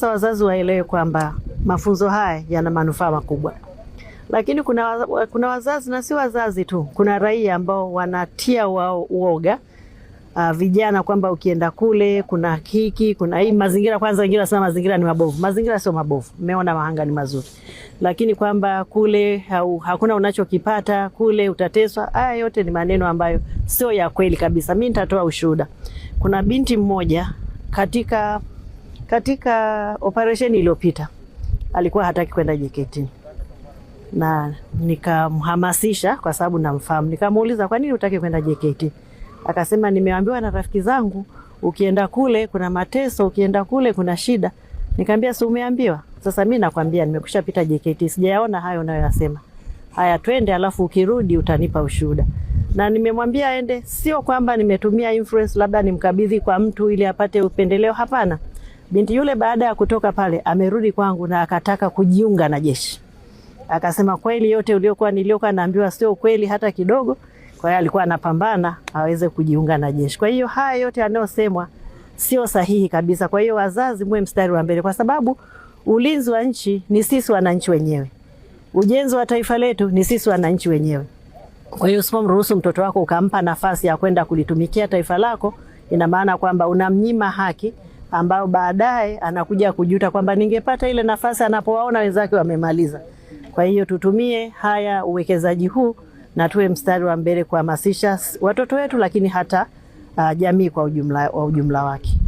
Kwanza wazazi waelewe kwamba mafunzo haya yana manufaa makubwa, lakini kuna wazazi na si wazazi tu, kuna raia ambao wanatia wao uoga vijana kwamba ukienda kule kuna hiki kuna hii mazingira. Kwanza wengine wanasema mazingira ni mabovu. Mazingira sio mabovu, mmeona Mahanga ni mazuri, lakini kwamba kule hakuna unachokipata kule utateswa. Haya yote ni maneno ambayo sio ya kweli kabisa. Mimi nitatoa ushuhuda. Kuna binti mmoja katika operesheni iliyopita alikuwa hataki kwenda JKT na nikamhamasisha kwa sababu namfahamu. Nikamuuliza, kwa nini hutaki kwenda JKT? Akasema, nimeambiwa na rafiki zangu ukienda kule kuna mateso, ukienda kule kuna shida. Nikamwambia, si umeambiwa? Sasa mi nakwambia nimekushapita JKT, sijayaona hayo unayoyasema. Haya, twende, alafu ukirudi utanipa ushuhuda. Na nimemwambia aende, sio kwamba nimetumia influence labda nimkabidhi kwa mtu ili apate upendeleo, hapana. Binti yule baada ya kutoka pale amerudi kwangu na akataka kujiunga na jeshi. Akasema kweli yote uliokuwa niliokuwa naambiwa sio kweli hata kidogo. Kwa hiyo alikuwa anapambana aweze kujiunga na jeshi. Kwa hiyo haya yote yanayosemwa sio sahihi kabisa. Kwa hiyo wazazi, muwe mstari wa mbele, kwa sababu ulinzi wa nchi ni sisi wananchi wenyewe, ujenzi wa taifa letu ni sisi wananchi wenyewe. Kwa hiyo usipomruhusu mtoto wako ukampa nafasi ya kwenda kulitumikia taifa lako, ina maana kwamba unamnyima haki ambayo baadaye anakuja kujuta kwamba ningepata ile nafasi, anapowaona wenzake wamemaliza. Kwa hiyo tutumie haya uwekezaji huu na tuwe mstari wa mbele kuhamasisha watoto wetu, lakini hata jamii kwa ujumla wake.